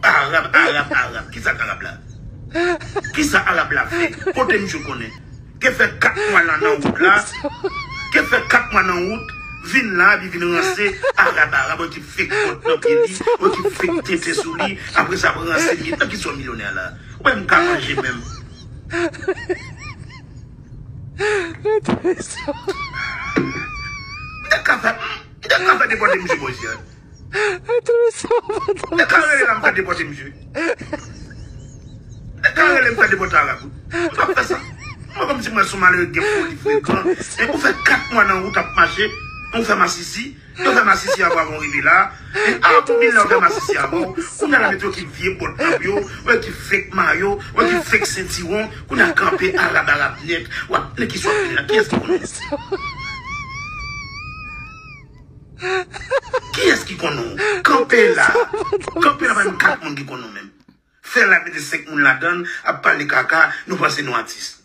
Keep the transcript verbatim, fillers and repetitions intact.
Arab, Arab, Arab. Kisa k Arab la? Kisa Arab la fè? Kote misye konnen? Ke fè kat mwa la nan wout la. Ke fè kat mwa nan wout. Vin la, epi vin ranse. Arab, Arab, ki fèk bòt nan pye li. Ki fèk tenten sou li. Apre sa, ap ranse li. Nan ki sou milyonè la? Ou pa m ka manje menm. M te ka fè, m te ka fè depòte misye bò isi a. M te ka rele la, m fè depòte misye. M te ka rele, m fè depòte Arab. M p ap fè sa. Mwen kòmsi mwen sou malere gen foli frekan. E ou fè kat mwa nan wout ap mache, ou fè masisi. Yo fè masisi avè w rive la. E a ou vin la, ou fè masisi avè w. Kounye a la met yo ki vye bòt nan pye w, ou ki fèk mayo, ou ki fèk sentiwon, kounye a kanpe Arab, Arab nèt. W ap, nan ki sòt vin la? Kiyès ki konnen w? Kiyès ki konnen w? Kanpe la. Kanpe la, pa menm kat moun ki konnen w menm. Fè la mete senk moun ladan l, ap pale kaka, nou panse nou atis.